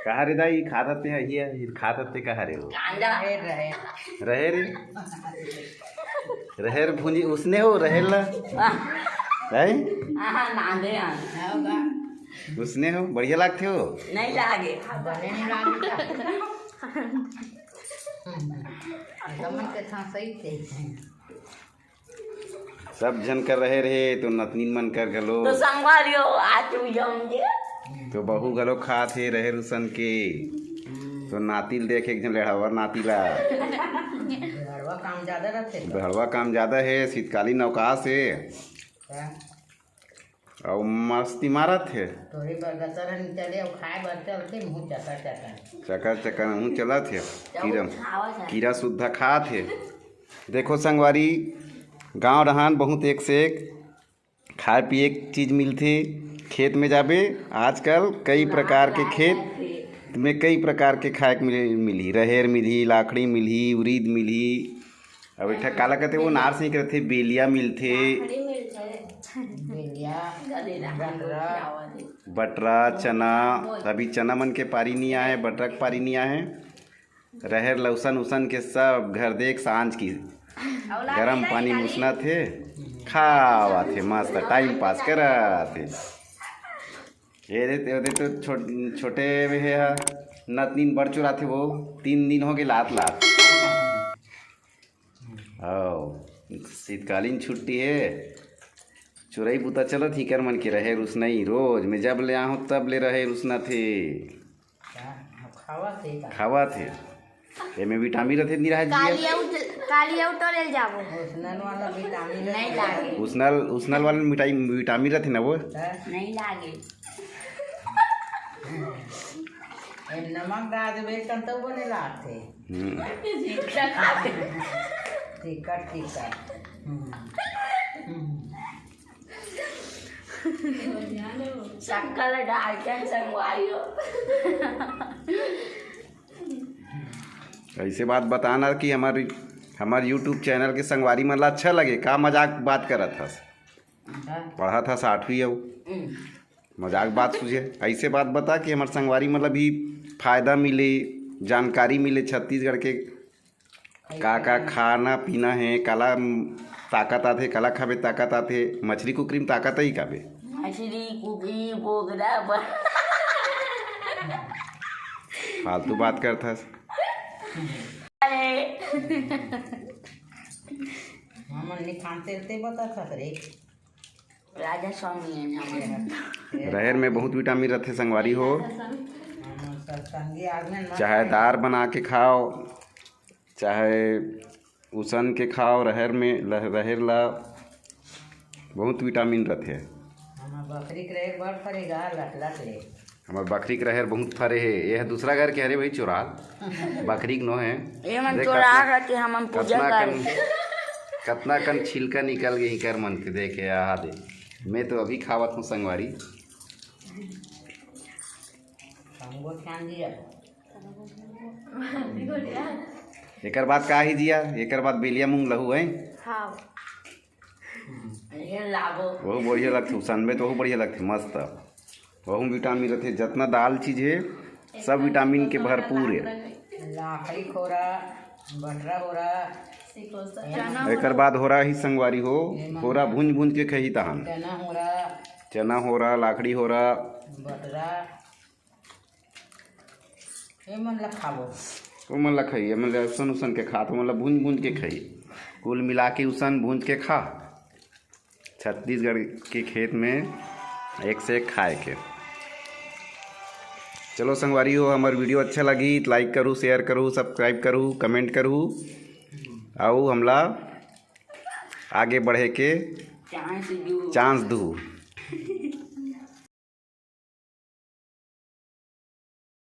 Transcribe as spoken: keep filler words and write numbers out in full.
कहा रे दाई, खात हते है, ये खात हते कहा रे हो? कांदा। रहेर रहेर। रहेर। रहेर भुंजी उसने हो रहेर ला? है? हाँ, नांदे हैं। उसने हो, बढ़िया लागथे हो? नहीं लागे। बने नहीं लागे। गमन के था सही थे। सब झन कर रहेर हे तो नतनीन मन कर घलो। तो संगवारी हो, आज तू जाऊंगे। तो बहू घलो खात हे रहेर उसन के। तो नाती ल देख, एक झन लेढ़ावर नाती ला। हड़वा काम ज्यादा रहते। बहड़वा काम ज्यादा हे, शीतकालीन अवकाश हे। हाँ। अउ मस्ती मारत हे। तोरे बर गतर हम चले अउ खाए बर चलते मुँह चकर चकर। चकर चकर मुँह चलत हे। कीरा कीरा सुद्धा खात हे। देखो संगवारी, गांव डहान बहुत एक से एक खाए पिए के चीज मिलथे। खेत में जाबे, आजकल कई प्रकार के खेत में कई प्रकार के खाए के मिल- मिलही। रहेर मिलही, लाखड़ी मिलही, उरीद मिलही। अब एक ठा काला कथे, वो नार से करथे, बेलिया मिलथे। बेलिया, बटरा। बटरा, चना। अभी चना मन के पारी नहीं आए, बटरा के पारी नहीं आए। रहेर लउसन उसन के सब घर देख सांझ की गरम पानी मुसना थे, खावा थे, मस्त टाइम पास करा थे। ये दे, ये दे तो छोट-, छोटे में हे हा, नतनीन बड़ चुराथे वो, तीन दिन हो गए लात लात। आओ, शीतकालीन छुट्टी हे, चुरई बुता चलत ही कर मन के रहेर उसनई, रोज में जब ले आहूँ तब ले रहेर उसना थे। का? खावा थे का? खावा थे। एमे विटामिन रथे, निराह काली जी। अउ काली अउ टोरेल जाबो। उसनन वाला विटामिन नहीं लागे। उसनल, उसनल वाले मिठाई विटामिन रथे ना वो। है। नहीं लागे। ए, नमक डाल देबे तब तो बने लागथे। हम्म। Ticket ticket. हम्म। हम्म। शक्कर डाल के संगवारी हो। ऐसे बात बताना कि हमारी, हमारे YouTube चैनल के संगवारी मन ला अच्छा लगे का? मजाक बात करत हस, पढ़त हस आठवीं अउ मजाक बात सूझे। ऐसे बात बता कि हमारे संगवारी मतलब भी फायदा मिले, जानकारी मिले छत्तीसगढ़ के का का खाना पीना हे, काला ताकत आथे, काला खाबे ताकत आथे। मछली कुकरी में ताकत ही काबे? मछली, कुकरी, बोगरा, ब- फालतू बात करथस। अरे, हमन नहीं खाते ते बता था रे। राजा स्वामी है ना हमारे। रहेर में बहुत विटामिन रथे संगवारी हो। हम सत्संगी आदमी ना। चाहे दार बना के खाओ, चाहे उसन के खाओ, रहेर में लह- रहेर ला बहुत विटामिन रथे। हमार बकरी के रहे बड़ फरेगा लट लट ले। हमार बकरी के रहेर बहुत फरे हे। ये दूसरा घर के हरे भाई चोराल, बकरी के नो है। ये मन देख चोरा कतना- रहते, हमन पूजा कतना कन करते। कतना कन छिलका निकल गई कर मन के देखे। आहा दे, मैं तो अभी खावत हूँ संगवारी। हमको ध्यान दिया। एकर बाद का ही जिया, एकर बाद बेलिया मूंग लहू है। हाँ। ये लाबो। वहू बढ़िया लगथे, उसन में तो वहू बढ़िया लगथे, मस्त। वहू में विटामिन रथे, जतना दाल चीज है सब विटामिन के भरपूर है। लाखड़ी खोरा, बटरा होरा, एकर बाद होरा ही संगवारी हो, होरा भूंज भूंज के खही तहन। चना होरा, चना होरा, लाखड़ी होरा, बटरा, ये मन ला खाबो। ओमन ला खाई, एमन ला उसन उसन के खात, ओमन ला भूंज भूंज के खाई। कुल मिला के उसन भूंज के खा। छत्तीसगढ़ के खेत में एक से एक खाए के। चलो संगवारी हो, हमार वीडियो अच्छा लगी तो लाइक करू, शेयर करू, सब्सक्राइब करू, कमेंट करू, अउ हमला आगे बढ़े के चांस दू। चांस दू।